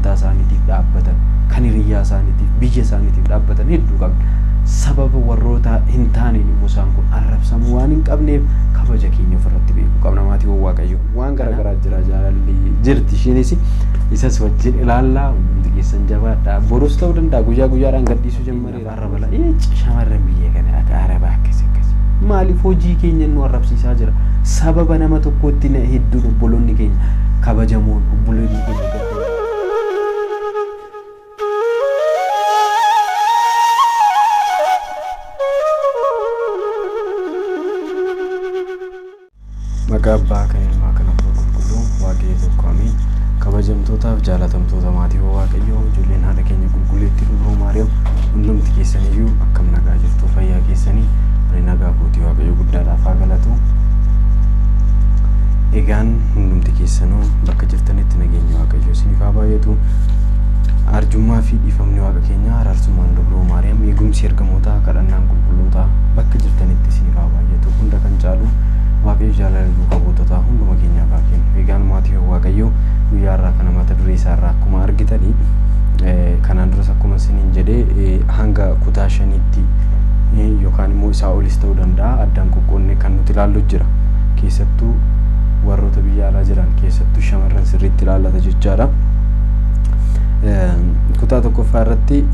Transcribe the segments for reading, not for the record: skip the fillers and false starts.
amantaa isaaniitiif dhaabbatan, kan hiriyyaa isaaniitiif, biyya isaaniitiif dhaabbatan hedduu qabna. Sababa warroota hin taaneen immoo isaan kun arrabsamuu waan hin qabneef kabaja keenya ofirratti beekuu qabna maatiiwwan Waaqayyoo. Waan garaagaraa jira jaalalli jirti ishiinis isas wajjin ilaallaa hundumti keessan jabaadha. Borus ta'uu danda'a guyyaa guyyaadhaan gadhiisuu jammareera. Arraba la shamarran biyya kana akka arabaa akkas akkas. Maaliif hojii keenya nu arrabsiisaa jira? Sababa nama tokkootti hedduun obboloonni keenya kabajamoon obboloonni keenya gadda. Maqaa Abbaa kan Ilmaa kan Hafuura Qulqulluu Waaqayyo tokko ameen. Kabajamtootaaf jaalatamtoota maatiiwwan Waaqayyoo ijoolleen haadha keenya qulqulleettii Dubroo Maariyaam hundumti keessaniyyuu akkam nagaa jirtu fayyaa keessanii ani nagaa kootii Waaqayyo guddaadhaaf haa galatu. Egaan hundumti keessanuu bakka jirtanitti nageenya Waaqayyoo isiniif haa baay'atu. Arjummaa fi dhiifamni Waaqa keenyaa araarsummaan Dubroo Maariyaam eegumsi ergamootaa kadhannaan qulqullootaa bakka jirtanitti isiniif haa baay'atu. Hunda kan caalu Waaqayyo jaalala duuka buutotaa hunduma keenyaaf haa kennu. Egaan maatii Waaqayyoo guyyaa har'aa kana mata duree isaa irraa akkuma argitanii kanaan duras akkuma isiniin jedhee hanga kutaa shaniitti yookaan immoo isaa olis ta'uu danda'a addaan qoqqoodnee kan nuti ilaallu jira. Keessattuu warroota biyya alaa jiran keessattuu shamarran sirriitti ilaallata jechaadha. Kutaa tokkoffaa irratti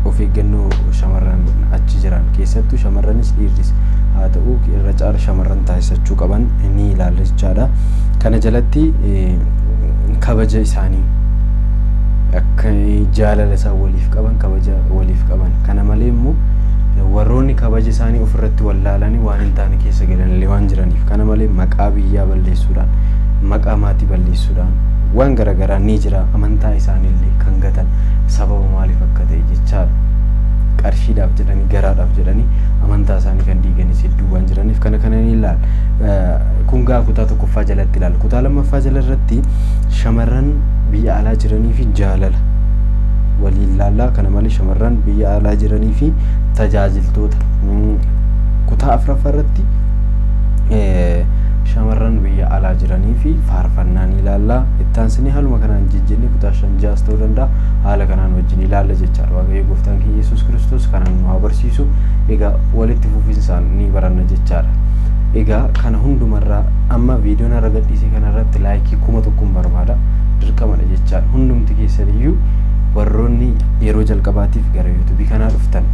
of eeggannoo shamarran achi jiran keessattuu shamarranis dhiirris haa ta'u irra caala shamarran taasisachuu qaban ni ilaalla jechaadha. Kana jalatti kabaja isaanii akka jaalala isaan waliif qaban kabaja waliif qaban kana malee immoo warroonni kabaja isaanii ofirratti wallaalanii waan hin taane keessa galanillee waan jiraniif kana malee maqaa biyyaa balleessuudhaan maqaa maatii balleessuudhaan waan garaagaraa ni jira amantaa isaaniillee kan gatan sababa maaliif akka ta'e jechaadha. Qarshiidhaaf jedhanii garaadhaaf jedhanii amantaa isaanii kan diiganis hedduu waan jiraniif kana kana ni ilaala. Kun gaa kutaa tokkoffaa jalatti ilaala. Kutaa lammaffaa jala irratti shamarran biyya alaa jiranii fi jaalala waliin ilaalla. Kana malee shamarran biyya alaa jiranii fi tajaajiltoota. Kutaa afuraffaa irratti shamarran biyya alaa jiranii fi faarfannaa ni ilaalla. Itti aansinee haaluma kanaan jijjiirnee kutaa shan ja'as ta'uu danda'a. Haala kanaan wajjin ilaalla jechaadha. Waaqayyo gooftaan keenya Yesuus Kiristoos kanaan nu haa barsiisu. Egaa walitti fufinsaan ni baranna jechaadha. Egaa kana hundumarraa amma viidiyoon har'a gadhiise kanarratti laayikii 1000 barbaada. Dirqamadha jechaadha. Hundumti keessaniyyuu warroonni yeroo jalqabaatiif gara yuutuubii kanaa dhuftan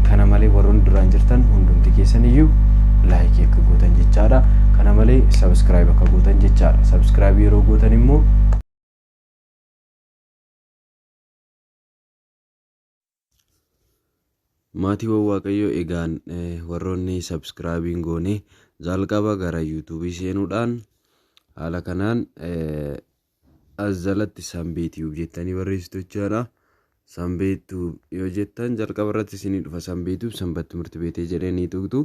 kana malee warroonni duraan jirtan hundumti keessaniyyuu laayikii akka gootan jechaadha. Kana malee sabiskiraayib akka gootan jechaadha. Sabiskiraayib yeroo gootan immoo Maatiiwwan Waaqayyoo egaan warroonni subscribe hin goone jalqaba gara YouTube seenuudhaan haala kanaan as jalatti Sanbee Tube jettanii barreessitu jechaadha. Sanbee Tube yoo jettan jalqaba irratti isinii dhufa Sanbee Tube Sanbat Timirti Beetee jedhee ni tuqxu.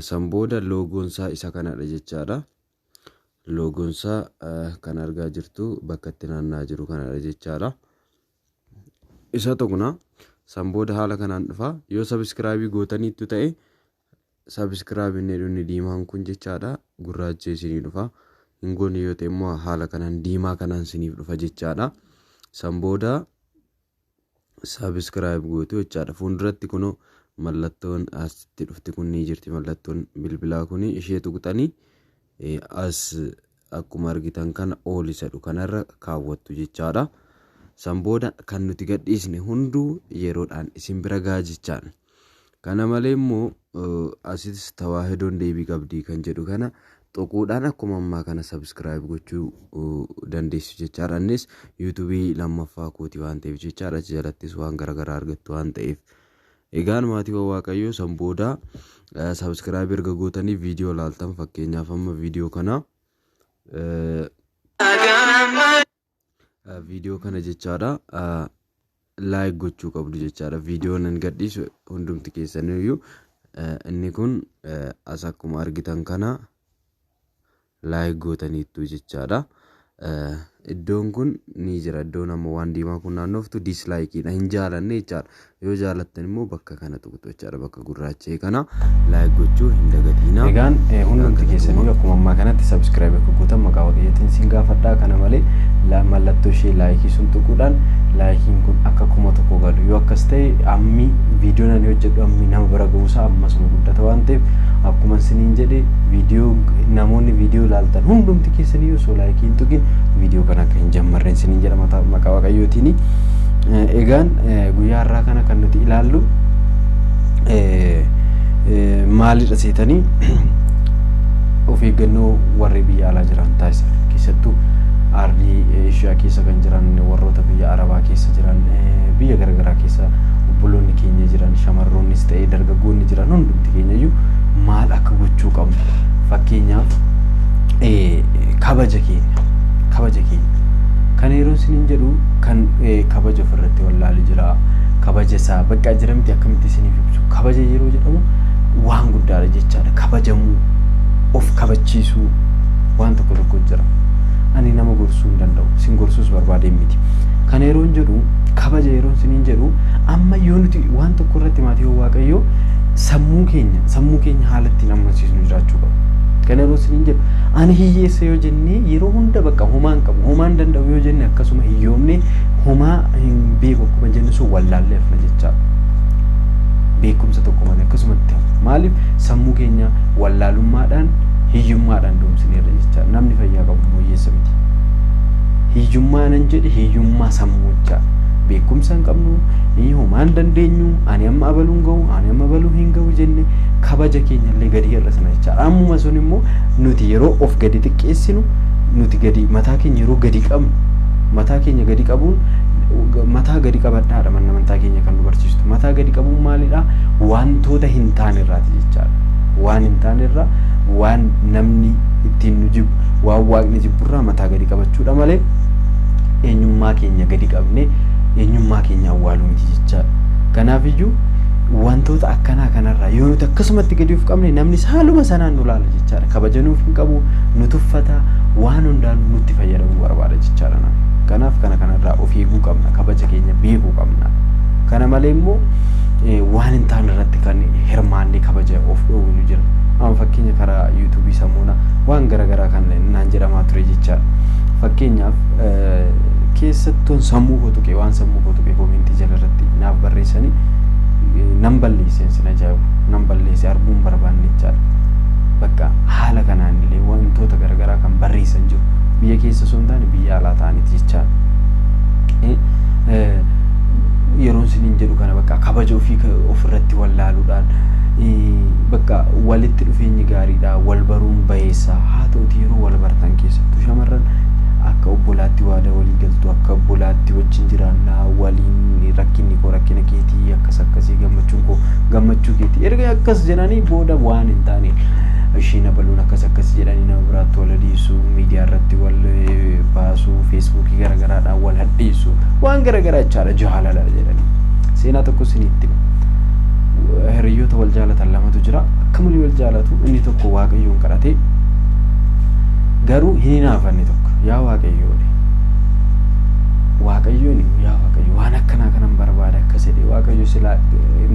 San booda loogoon isaa isa kanadha jechaadha. Loogoon isaa kan argaa jirtu bakka itti naanna'aa jiru kanadha jechaadha. Isa tuqna. San booda haala kanaan dhufa. Yoo sabiskiraabii gootaniittu ta'e sabiskiraabii inni jedhu inni diimaan kun jechaadha. Gurraachee isinii dhufa. Hin goone yoo ta'e immoo haala kanaan diimaa kanaan isiniif dhufa jechaadha. San booda sabiskiraayib gootu jechaadha. Fuulduratti kunoo mallattoon asitti dhufti kun ni jirti. Mallattoon bilbilaa kun ishee tuqxanii as akkuma argitan kana ool isa jedhu kanarra kaawwattu jechaadha. San booda kan nuti gadhiisne hunduu yeroodhaan isin bira gaha jechaadha. Kana malee immoo asis tawaahidoon deebii qabdi kan jedhu kana tuquudhaan akkuma ammaa kana subscribe gochuu dandeessu jechaadha. Innis yuutuubii lammaffaa kooti waan ta'eef jechaadha. Achi jalattis waan garaagaraa argattu waan ta'eef. Egaan maatiiwwan Waaqayyoo san booda subscribe erga gootanii viidiyoo ilaaltan fakkeenyaaf amma viidiyoo kana viidiyoo kana jechaadha like gochuu qabdu jechaadha. Viidiyoo nan gadhiisu hundumti keessaniyyuu inni kun as akkuma argitan kana like gootaniittu jechaadha. Iddoon kun ni jira. Iddoon amma waan diimaa kun naannoftu dislaayikiidha. Hin jaalanne jechaadha. Yoo jaalattan immoo bakka kana tuqxu jechaadha. Bakka gurraacha'e kana like gochuu hin dagatiina. Egaan hundumti keessaniyyuu akkuma ammaa kanatti subscribe akka gootan maqaa Waaqayyootiin isin gaafadha. Kana malee mallattoo Mallattoo ishee like sun tuquudhaan likeiin kun akka 1000 galu. Yoo akkas ta'e ammi viidiyoon ani hojjedhu ammi nama bira ga'uusaa ammasuma guddata waan ta'eef, akkuma isiniin jedhe, viidiyoo namoonni viidiyoo ilaaltan hundumti keessanii osoo like hin tuqin viidiyoo kana akka hin jammarreen isiniin jedha maqaa Waaqayyootiini. Egaan guyyaa har'aa kana kan nuti ilaallu maalidha seetanii? Of eeggannoo warri biyya alaa jiran taasisan, keessattuu ardii Eeshiyaa keessa kan jiran, warroota biyya Arabaa keessa jiran, biyya garaagaraa keessa obboloonni keenya jiran, shamarroonnis ta'ee dargaggoonni jiran, hundumti keenya iyyuu maal akka gochuu qabnu. Fakkeenyaaf kabaja keenya kan yeroo isiniin jedhu, kan kabaja ofirratti wallaalu jira. Kabaja isaa bakka jiramti akkamitti isiniif ibsu? Kabaja yeroo jedhamu waan guddaadha jechaadha. Kabajamuu, of kabachiisuu waan tokko tokko jira. Ani nama gorsuu hin danda'u, isin gorsuus barbaadeen miti. Kana yeroon jedhu, kabaja yeroon isiniin jedhu, amma yoo nuti waan tokko irratti, maatii Waaqayyoo, sammuu keenya haala ittiin amansiisnu jiraachuu qaba. Kana yeroo isiniin jedhu, ani hiyyeessa yoo jennee yeroo hunda bakka homaa hin qabu, homaa hin danda'u yoo jenne, akkasuma hiyyoomne, homaa hin beeku akkuma jenne sun wallaallee hafna jechaadha. Beekumsa tokko malee akkasumatti hafu. Maaliif? Sammuu keenya wallaalummaadhaan, hiyyummaadhaan doomsineerra jechaadha. Namni fayyaa qabu immoo hiyyeessa miti. Hiyyummaa nan jedhe, hiyyummaa sammuu jechaadha. Beekumsa hin qabnu, homaa hin dandeenyu, ani amma abaluu hin ga'u, ani amma abaluu hin ga'u jenne kabaja keenya illee gadi hir'isna jechaadha. Ammuma sun immoo nuti yeroo of gadi xiqqeessinu, nuti gadi mataa keenya yeroo gadi qabnu, mataa keenya gadi qabuun, mataa gadi qabadhaadha manni amantaa keenya kan nu barsiistu. Mataa gadi qabuun maalidha? Wantoota hin taane irraati jechaadha. Waan hin taane irraa, waan namni ittiin nu jibbu, waan Waaqni jibburraa mataa gadi qabachuudha malee eenyummaa keenya gadi qabnee eenyummaa keenya awwaaluu miti jechaadha. Kanaafiyyuu wantoota akkanaa kanarraa yoo nuti akkasumatti gadi of qabne, namni haaluma sanaan nu laala jechaadha. Kabaja nuuf hin qabu, nu tuffata, waan hundaan nutti fayyadamuu barbaada jechaadha namni. Kanaaf kana kanarraa of eeguu qabna, kabaja keenya beekuu qabna. Kana malee immoo waan hin taane irratti kan hirmaannee kabaja of dhoowwinu jira. Amma fakkeenya karaa YouTubeii samuuna waan garaagaraa kan naan jedhamaa ture jechaadha. Fakkeenyaaf keessattuun sammuu koo tuqee, waan sammuu koo tuqee commentii jala irratti naaf barreessanii nan balleesseen sin ajaa'ibu, nan balleesse, arguun barbaanne jechaadha. Bakka haala kanaan illee wantoota garaagaraa kan barreessan jiru, biyya keessa osoo hin taane biyya alaa ta'aniiti jechaadha. Yeroon isiniin jedhu kana, bakka kabaja ofii ofirratti wallaaluudhaan, bakka walitti dhufeenyi gaariidha, wal baruun bayeessa haa ta'uti, yeroo wal bartan keessattuu shamarran akka obbolaatti waada walii galtu, akka obbolaatti wajjin jiraannaa, waliin rakkinni koo rakkina keetii, akkas akkasii, gammachuun koo gammachuu keetii erga akkas jedhanii booda waan hin taane ishiin abaluun akkas akkas jedhanii nama biraatti wal dhiisuu, miidiyaa irratti wal baasuu, Facebookii garaagaraadhaan wal hadhiisuu, waan garaagaraa jechaadha. Jaalala jedhanii seenaa tokko isinitti hima. Hiriyoota wal jaalatan lamatu jira. Akka malee wal jaalatu. Inni tokko Waaqayyoon kadhatee garuu hin hinaafanne. Tokko, "Yaa Waaqayyo," jedhe, Waaqayyoon, "Yaa Waaqayyo, waan akkanaa kanan barbaada," akkas jedhe. Waaqayyo silaa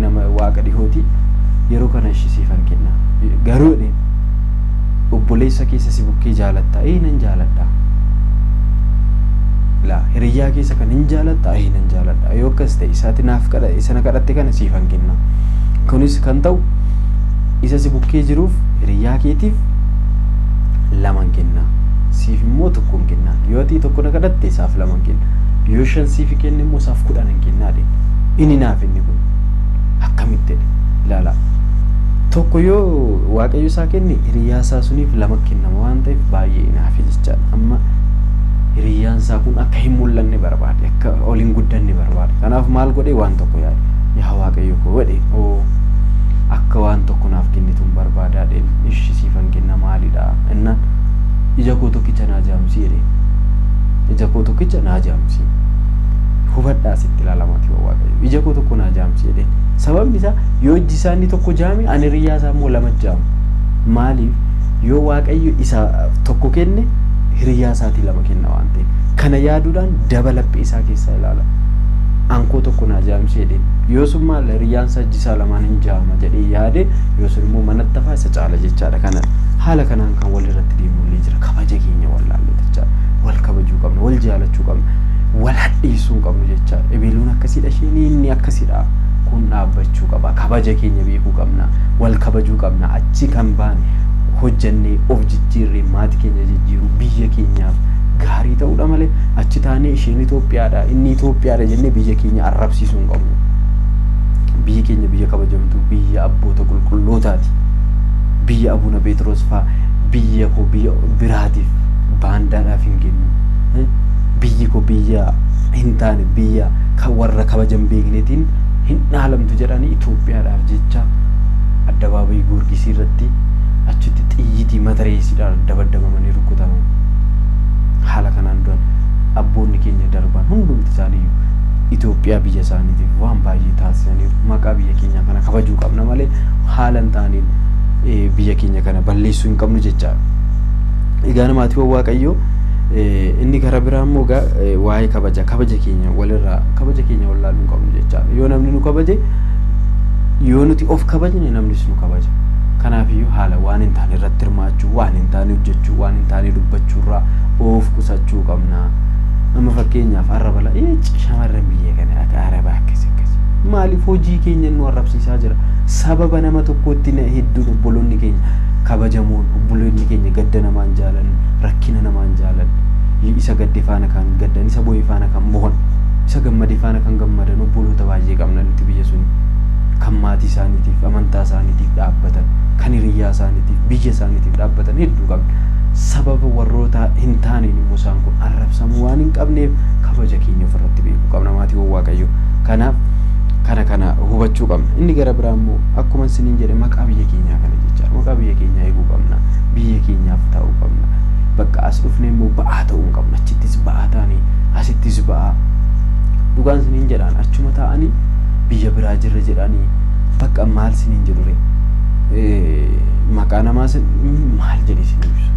nama Waaqa dhihooti. "Yeroo kana ishii siifan kenna, garuu," jedheen, "obboleessa keessa si bukkee jaalattaa?" "Ee, nan jaaladha." "Laa, hiriyyaa keessa kan hin jaalattaa?" "Ee, nan jaaladha." "Yoo akkas ta'e, isaati naaf kadha, isa na kadhatte kana siifan kenna. Kunis kan ta'u isa si bukkee jiruuf, hiriyyaa keetiif laman kenna, siif immoo tokkoon kenna. Yoo ati tokko na kadhatte, isaaf laman kenna. Yoo shan siif kenne immoo isaaf 10 hin kennaa," jedhe. Inni naaf inni kun akkamitti jedhe. Ilaala, tokko yoo Waaqayyo isaa kenne, hiriyyaa isaa suniif lama kennama waan ta'eef baay'ee naafe jechaadha. Amma hiriyyaan isaa kun akka hin mul'anne barbaade, akka ol hin guddanne barbaade. Kanaaf maal godhe? Waan tokko yaade. "Yaa Waaqayyo koo," godhe, "oo akka waan tokko naaf kennituun barbaadaa," dheen. "Ishi, siifan kenna, maalidha?" Innaan, "Ija koo tokkicha naa jaamsii," jedhe. "Ija koo tokkicha naa jaamsii." Hubadhaa, sitti ilaalamaati. Waaqayyo, "Ija koo tokko naa jaamsii," jedheen. Sababni isaa yoo ijji isaa inni tokko jaame, ani hiriyyaa isaa immoo lama jaamu. Maaliif? Yoo Waaqayyo isa tokko kenne, hiriyyaa isaatii lama kenna waan ta'eef. Kana yaaduudhaan dabalaphee isaa keessaa ilaala. "Ankoo tokko naa jaamsii," jedheen. Yoo sun maal, hiriyyaan isaa ijji isaa lamaan hin jaama jedhee yaade. Yoo sun immoo manatti hafaa, isa caala jechaadha. Kana haala kanaan kan walirratti deemullee jira. Kabaja keenya wallaalle jechaadha. Wal kabajuu qabna, wal jaalachuu qabna, wal hadhiisuu hin qabnu jechaadha. Ebeluun akkasidha, isheen inni akkasidha. Kun dhaabbachuu qaba. Kabaja keenya beekuu qabna, wal kabajuu qabna. Achi kan baane hojjannee of jijjiirree maatii keenya jijjiiruu biyya keenyaaf gaarii ta'uudha malee achi taanee isheen Itoophiyaadha, inni Itoophiyaadha jennee biyya keenya arrabsiisuu hin qabnu. Biyyi keenya biyya kabajamtuu, biyya abboota qulqullootaati. Biyya Abuna Pheexiroos fa'aa biyya koo biyya biraatiif baandaadhaaf hin kennu. Biyyi koo biyya hin taane, biyya kan warra kabajan beeknetiin hin dhaalamtu jedhanii Itoophiyaadhaaf jecha addabaabayii Goorgisii irratti achitti xiyyitii matareesiidhaan dabaddabamanii rukutaman. Haala kanaan du'an abboonni keenya darban hundumti isaaniiyyuu Itoophiyaa biyya isaaniitiif waan baay'ee taasisaniiru. Maqaa biyya keenyaa kana kabajuu qabna malee haala hin taaneen biyya keenya kana balleessuu hin qabnu jechaadha. Egaa maatiiwwan Waaqayyoo, inni karaa biraa immoo egaa waa'ee kabaja keenya walirraa kabaja keenya wallaaluu hin qabnu jechaadha. Yoo namni nu kabaje, yoo nuti of kabajne, namnis nu kabaja. Kanaafiyyuu haala waan hin taane irratti hirmaachuu, waan hin taane hojjechuu, waan hin taane dubbachuurraa of qusachuu qabna. Amma fakkeenyaaf arraba la shamarran biyya kana akka arabaa akkas akkas. Maaliif hojii keenya nu arrabsiisaa jira? Sababa nama tokkootti hedduun obboloonni keenya kabajamoon, obboloonni keenya gadda namaan jaalan, rakkina namaan jaalan, isa gadde faana kan gaddan, isa bo'e faana kan bo'an, isa gammade faana kan gammadan obboloota baay'ee qabna nuti biyya suni. Kan maatii isaaniitiif, amantaa isaaniitiif dhaabbatan, kan hiriyyaa isaaniitiif, biyya isaaniitiif dhaabbatan hedduu qabna. Sababa warroota hin taaneen immoo isaan kun arrabsamuu waan hin qabneef kabaja keenya ofirratti beekuu qabna, maatiiwwan Waaqayyoo. Kanaaf kana hubachuu qabna. Inni gara biraa immoo akkuma isiniin jedhe maqaa biyya keenyaa kana jechaadha. Maqaa biyya keenyaa eeguu qabna. Biyya keenyaaf ta'uu qabna. Bakka as dhufnee immoo ba'aa ta'uu hin qabnu. Achittis ba'aa taanii asittis ba'aa. Dhugaan isiniin jedhaan achuma taa'anii biyya biraa jirra jedhanii bakka maal isiniin jedhure, maqaa namaa maal jedhe isin ibsu.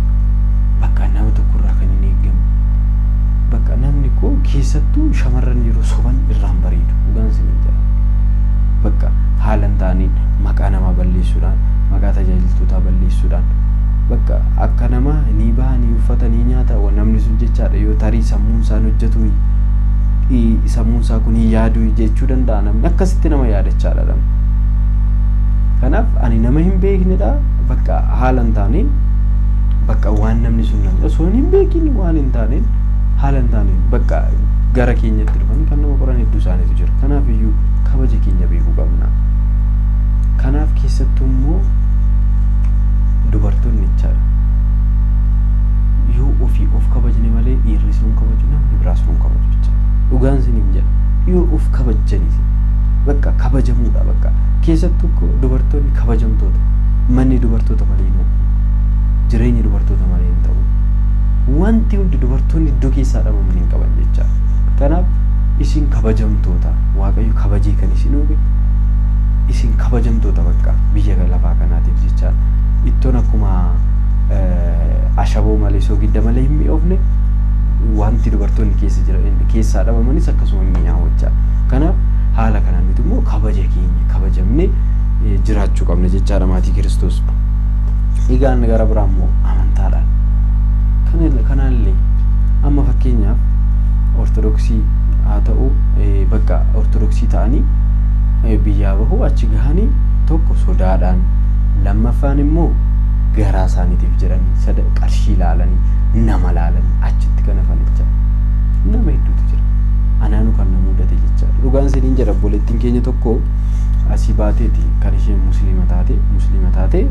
Bakka nama tokkorraa kan hin eeggamne. Bakka namni koo keessattuu shamarran yeroo soban irraan bareedu, dhugaan isiniin jedha. Bakka haala hin taaneen maqaa namaa balleessuudhaan, maqaa tajaajiltootaa balleessuudhaan, bakka akka nama ni baha, ni uffata, ni nyaata namni sun jechaadha. Yoo tarii sammuun isaan hojjetu, sammuun isaa kun hin yaadu jechuu danda'a, namni akkasitti nama yaadachaadha namni. Kanaaf ani nama hin beeknedha, bakka haala hin taaneen, bakka waan namni sun namni osoo hin beekin waan hin taaneen, haala hin taaneen bakka gara keenyatti dhufanii kan nama qoran hedduu isaaniitu jira. Kanaaf iyyuu kabaja keenya beekuu qabna. Kanaaf keessattuu immoo dubartoonni jechaadha. Yoo ofii of kabajne malee dhiirri sun kabaju, namni biraas sun kabaju jechaadha. Dhugaan isiniin jedha. Yoo of kabajjanis bakka kabajamuudha bakka keessattuu dubartoonni kabajamtoota. Manni dubartoota malee hin oolu. Jireenyi dubartoota malee hin ta'u. Wanti hundi dubartoonni iddoo keessaa dhabaman hin qaban jechaadha. Kanaaf isin kabajamtoota, Waaqayyo kabajee kan isin uume, isin kabajamtoota bakka biyya lafaa kanaatiif jechaadha. Ittoon akkuma ashaboo malee, soogidda malee hin mi'oofne, wanti dubartoonni keessa jiran keessaa dhabamanis akkasuma hin mi'aawu jechaadha. Kanaaf haala kanaan nuti immoo kabaja keenya kabajamne jiraachuu qabna jechaadha, maatii Kiristoos. Egaa inni gara biraa immoo amantaadhaan. Kanaallee amma fakkeenyaaf Ortodoksii haa ta'u, bakka Ortodoksii ta'anii biyyaa bahuu, achi gahanii tokko sodaadhaan, lammaffaan immoo garaa isaaniitiif jedhanii, sada qarshii ilaalanii, nama ilaalanii achitti kan hafan jechaadha. Nama hedduutu jira. Anaanu kan na mudate jechaadha. Dhugaan isiniin jedha, obboleettiin keenya tokko asii baateeti kan isheen musliima taate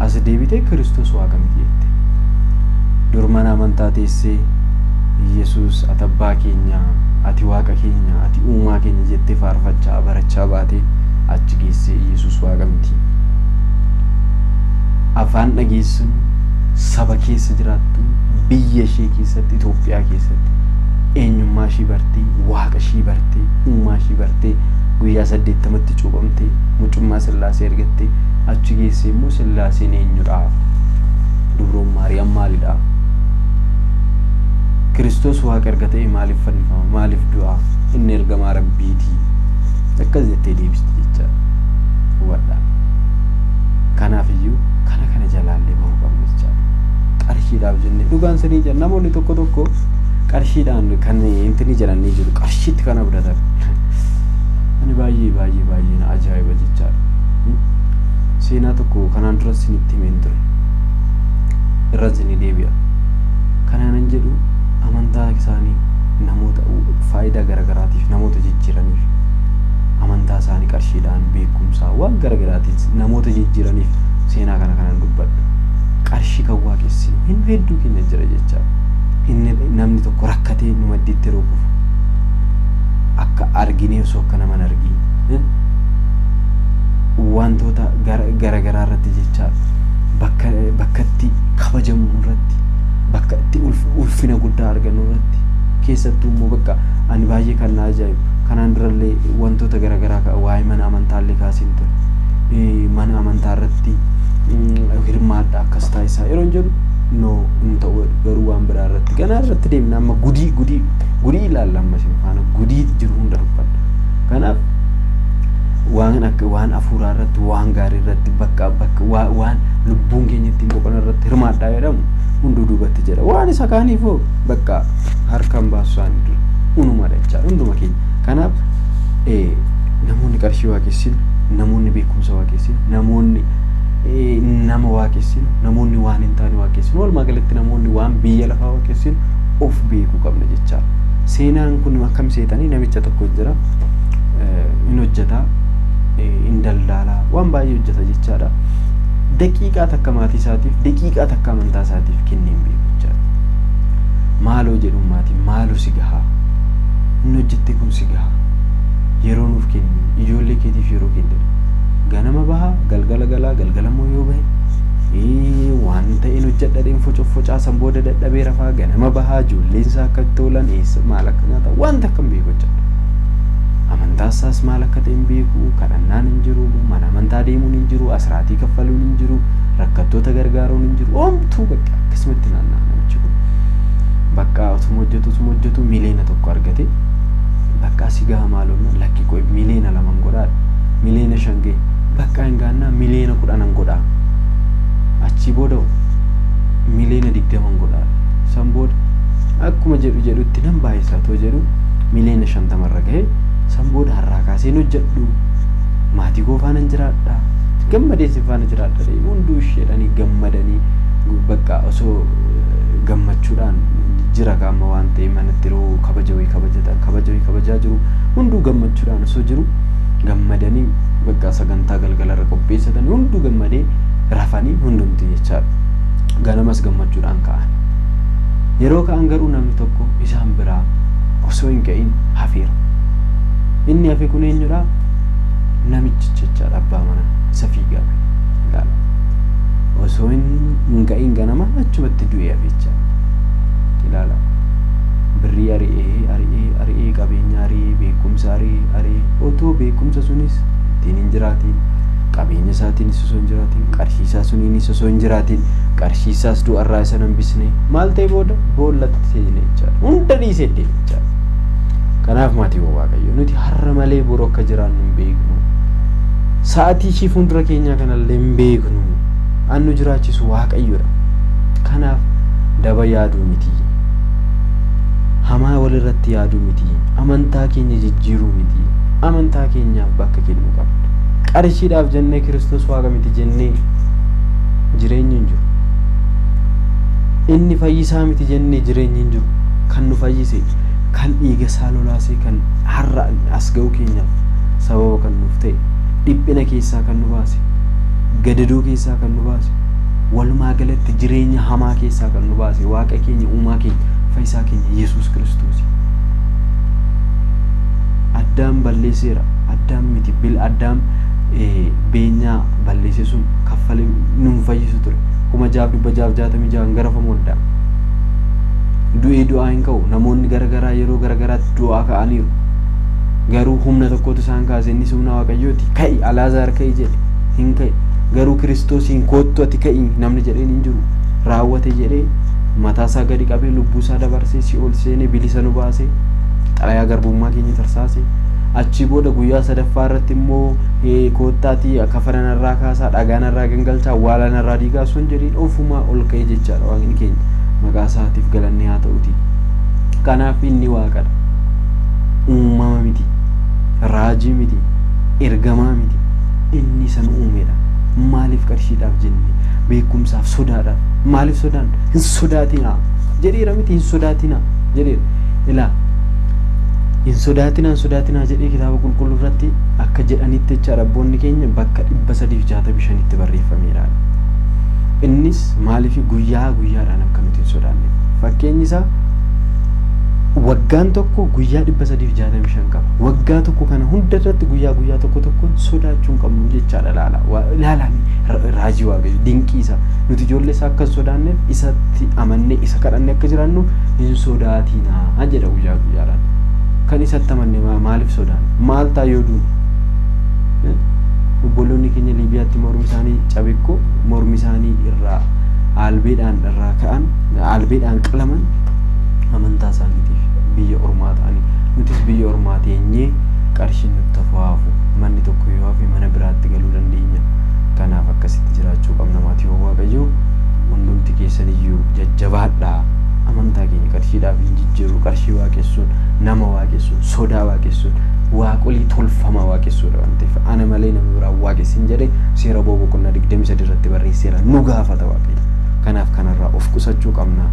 as deebitee Kiristoos Waaqa miti jette. Dur mana amantaa teessee "Yesuus, ati abbaa keenya, ati Waaqa keenya, ati uumaa keenya" jettee faarfachaa barachaa baatee achi geessee Yesuus Waaqa miti. Afaan dhageessuun, saba keessa jiraattu, biyya ishee keessatti, Itoophiyaa keessatti eenyummaa ishii bartee, Waaqa ishii bartee, uumaa ishii bartee, guyyaa 80tti cuuphamtee mucummaa Sillaasee argattee achi geessee immoo Sillaaseen eenyudha? Dubroon Maariyaam maalidha? Kiristoos Waaqa erga ta'e maaliif fannifama? Maaliif du'a? Inni ergamaa Rabbiiti. Akkas jettee deebisti jechaadha. Hubadhaa. Kanaaf iyyuu kana jalaallee bahuu qabna jechaadha. Qarshii Qarshiidhaaf jennee dhugaan sanii jedhan namoonni tokko tokko qarshiidhaan kan intini jedhanii jiru qarshiitti kan abdatan. Ani baay'ee baay'ee baay'ee na ajaa'iba jechaadha. Seenaa tokko kanaan dura isinitti himeen ture. Irra isinii deebi'a. Kanaanan jedhu amantaa isaanii namoota faayidaa garaagaraatiif namoota jijjiiraniif amantaa isaanii qarshiidhaan beekumsaa waan garaagaraatiin namoota jijjiiraniif seenaa kana kanan dubbadhu. Qarshii kan waaqessinu hin hedduu keenya jira jechaadha. Inni namni tokko rakkatee nu maddiitti yeroo kufu akka arginee osoo akka nama hin argin wantoota garaagaraa irratti jechaadha. Bakka bakkatti kabajamu irratti bakka itti ulfina guddaa argannu irratti keessattuu immoo bakka ani baay'ee kan na ajaa'ibu kanaan durallee wantoota garaagaraa waa'ee mana amantaallee kaasiin ture. Mana amantaa irratti hirmaadha akkas taasisaa yeroo jedhu no hin ta'u garuu waan biraa irratti ganaa irratti deemna amma gudii gudii gudii ilaalla amma isin faana gudii jiru hunda dubbadha. Kanaaf waan akka waan hafuuraa irratti waan gaarii irratti bakka bakka waan lubbuun keenya ittiin boqonnu irratti hirmaadhaa jedhamu hunduu duubatti jedha. Waan isa kaaniifoo bakka harkaan baasu isaanii dura unumadha jechaadha hunduma keenya. Kanaaf namoonni qarshii waaqessinu, namoonni beekumsa waaqessinu, namoonni nama waaqessinu, namoonni waan hin taane waaqessinu, walumaa galatti namoonni waan biyya lafaa waaqessinu of beekuu qabna jechaadha. Seenaan kun akkam seetanii namicha tokko jira hin hojjetaa, hin daldalaa, waan baay'ee hojjeta jechaadha. Daqiiqaa takka maatii isaatiif, daqiiqaa takka amantaa isaatiif kennee hin beeku jechaadha. Maaloo jedhuun maatiin maaloo si gahaa, inni hojjette kun si gahaa, yeroo nuuf kenni, ijoollee keetiif yeroo kenni. Ganama bahaa, galgala galaa, galgala immoo yoo bahe waan ta'een hojjedha dheen focoffocaa san booda dadhabee rafaa ganama bahaa ijoolleen isaa akka itti oolan eessa maal akka nyaatan wanta akka hin beeku jechaadha. Amantaa isaas maal akka ta'e hin beeku, kadhannaan hin jiru, mana amantaa deemuun hin jiru, asraatii kaffaluun hin jiru, rakkattoota gargaaruun hin jiru, homtuu bakka akkasumatti naanna'a namichi kun. Bakka osuma hojjetu osuma hojjetu miliyoona tokko argate bakka si gaha maaloo lakki qoy miliyoona 2 godhaa, miliyoona 5 gahe bakka hin gaannaa miliyoona 10 godhaa. Achii booda miliyoona 20 godhaa. San booda akkuma jedhu jedhutti nan baay'isaa too jedhu miliyoona 50 irra gahe san booda har'aa kaaseen hojjedhu maatii koo faana jiraadha gammadee si faana jiraadha hunduu isheedhanii gammadanii bakka osoo gammachuudhaan jira kaama waan ta'e manatti yeroo kabaja wayii kabajatan kabaja wayii kabajaa jiru hunduu gammachuudhaan osoo jiru gammadanii bakka sagantaa galgalarra qopheessatanii hunduu gammadee rafanii hundumti jechaadha. Ganamas gammachuudhaan ka'an. Yeroo ka'an garuu namni tokko isaan biraa osoo hin ka'in hafeera. Inni hafe kun eenyudha? Namichi jechaadha abbaa manaa isa fiigaa bahe. Ilaala. Osoo hin ka'in ganama achumatti du'ee hafe jechaadha. Ilaala. Birrii ari'ee ari'ee ari'ee qabeenya ari'ee beekumsa ari'ee ari'ee otoo beekumsa sunis ittiin hin jiraatiin qabeenya isaatiinis osoo hin jiraatiin qarshii isaa suniinis osoo hin jiraatiin qarshii isaas du'arraa isa hambisne maal ta'e booda boollatti seene jechaadha. Hunda dhiisee deeme jechaadha. Kanaaf maatiiwwan Waaqayyoo nuti har'a malee boru akka jiraannu hin beeknu. Sa'aatii ishii fuuldura keenyaa kanallee hin beeknu. An nu jiraachisu Waaqayyoodha. Kanaaf daba yaaduu miti. Hamaa walirratti yaaduu miti. Amantaa keenya jijjiiruu miti. Amantaa keenyaaf bakka kennuu qabna. Qarshiidhaaf jennee Kiristoos Waaqa miti jennee jireenyi hin jiru. Inni fayyisaa miti jennee jireenyi hin jiru. Kan nu fayyise, kan dhiiga isaa lolaasee kan har'a as ga'uu keenyaaf sababa kan nuuf ta'e, dhiphina keessaa kan nu baase, gadadoo keessaa kan nu baase, walumaa galatti jireenya hamaa keessaa kan nu baase Waaqa keenya uumaa keenya fayyisaa keenya Yesuus Kiristoos. Addaam balleesseera. Addaam miti bil Addaam beenyaa balleesse sun kaffalee nun fayyisu ture. 6666 garafamu Addaam. Du'ee du'aa hin ka'u. Namoonni garagaraa yeroo garagaraatti du'aa ka'aniiru. Garuu humna tokkotu isaan kaase innis humna Waaqayyooti. Ka'i Alaazaar ka'i jedhe hin ka'e. Garuu Kiristoosiin koottu ati ka'i namni jedheen hin jiru. Raawwate jedhee mataasaa gadi qabee lubbuusaa dabarsee si'ool seenee bilisa nu baasee xalayaa garbummaa keenya tarsaasee Achii booda guyyaa sadaffaa irratti immoo koottaatii kafana narraa kaasaa, dhagaa narraa gangalchaa, awwaala narraa diigaa osoo hin jedhiin ofumaa ol ka'e jechaadha Waaqni keenya. Maqaa isaatiif galanni haa ta'uti. Kanaaf inni Waaqadha. Uumama miti. Raajii miti. Ergamaa miti. Inni isa nu uumedha. Maaliif qarshiidhaaf jenne beekumsaaf sodaadhaaf maaliif sodaan hin sodaatinaa jedheera miti hin sodaatinaa jedheera. Ilaa hin sodaatinaa hin sodaatinaa jedhee kitaaba qulqulluu irratti akka jedhanitti jechaadha abboonni keenya bakka 365tti barreeffameera. Innis maaliif guyyaa guyyaadhaan akka nuti hin sodaanneef. Fakkeenyi isaa waggaan tokko guyyaa 365 qaba. Waggaa tokko kana hunda irratti guyyaa guyyaa tokko tokkoon sodaachuu hin qabnu jechaadha ilaala. Ilaalaa raajii Waaqayyo dinqii isaa nuti ijoollee isaa akka hin sodaanneef isatti amannee isa kadhannee akka jiraannu hin sodaatinaa jedha guyyaa guyyaadhaan. Kan isatti amanne maaliif sodaanna? Maal ta'a yoo duune? Obboloonni keenya Liibiyaatti mormi isaanii cabekko mormi isaanii irraa albeedhaan irraa ka'an albeedhaan qalaman amantaa isaaniitiif biyya ormaa ta'anii nutis biyya ormaa teenyee qarshiin nutti hafu hafu manni tokko yoo hafe mana biraatti galuu dandeenya. Kanaaf akkasitti jiraachuu qabna maatiiwwan Waaqayyoo hundumti keessan iyyuu jajjabaadhaa. Amantaa keenya qarshiidhaaf hin jijjiirru qarshii waaqessuun nama waaqessuun sodaa waaqessuun waaqolii tolfamaa waaqessuudha waan ta'eef ana malee nama biraa waaqessin jedhee seera ba'uu boqonnaa 23 irratti barreesseera nu gaafata Waaqayyo. Kanaaf kanarraa of qusachuu qabna.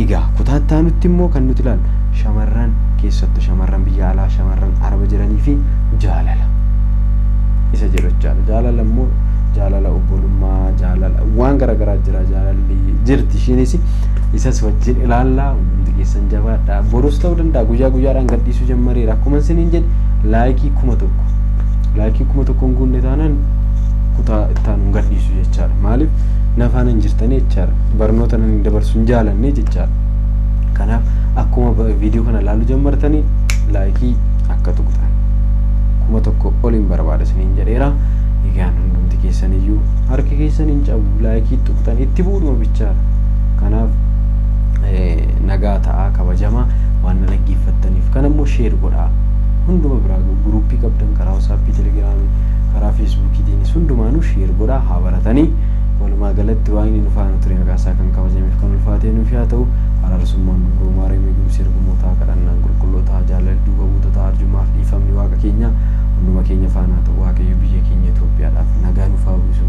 Egaa kutaa itti aanutti immoo kan nuti ilaallu shamarran keessattuu shamarran biyya alaa shamarran araba jiranii fi jaalala isa jedhu jechaadha. Jaalala immoo jaalala obbolummaa jaalala waan garaagaraa jira jaalalli jirti ishiinis isas wajjin ilaallaa hundumti keessan jabaadha. Borus ta'uu danda'a guyyaa guyyaadhaan gadhiisuu jammareera akkuma isiniin jedhe like 1000 like 1000 hin guunne taanaan kutaa itti aanu hin gadhiisu jechaadha. Maaliif nafaan hin jirtanii jechaadha. Barnoota nan hin dabarsu hin jaalanne jechaadha. Kanaaf akkuma viidiyoo kana ilaaluu jammartanii like akka tuqxan 1000 ol hin barbaada isiniin jedheera. Egaan hundumti keessan iyyuu harki keessan hin cabu like tuqxan itti bu'uudhuma bichaadha. Kanaaf nagaa ta'aa kabajamaa waan na dhaggeeffattaniif kan ammoo share godhaa. Hunduma biraa group qabdan karaa WhatsAppii, Telegramii, karaa Facebookiitiinis hundumaanuu share godhaa haa baratanii. Walumaa galatti Waaqni nu faana ture maqaa isaa kan kabajameef kan ulfaatee nuuf haa ta'u. Araarsummaan dubroo Maariyaam eegumsi ergamootaa kadhannaan qulqullootaa jaalalli duuka buutotaa arjummaaf dhiifamni Waaqa keenyaa hunduma keenya faana haa ta'u. Waaqayyo biyya keenya Itoophiyaadhaaf nagaa nuuf haa buusu.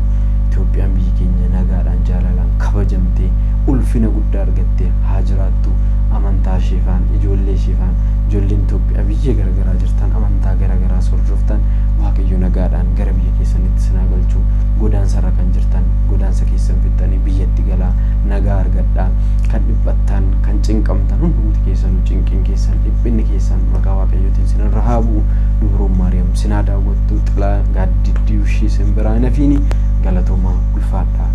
Itoophiyaan biyyi keenya nagaadhaan jaalalaan kabajamtee ulfina guddaa argattee haa jiraattu. Amantaa ishee faana ijoollee ishee faana ijoolleen Itoophiyaa biyya garaagaraa jirtan amantaa garaagaraa hordoftan Waaqayyo nagaadhaan gara biyya keessanitti isin haa galchu. Godaansarra kan jirtan godaansa keessan fixxanii biyyatti galaa nagaa argadhaa. Kan dhiphattan kan cinqamtan hundumti keessanuu cinqiin keessan dhiphinni keessan maqaa Waaqayyootiin sinirra haa bu'u. Dubroon Maariyaam sinaa daawwattu xilaa gaaddidduu ishee sin biraa hin hafiini galatoomaa ulfaadhaa.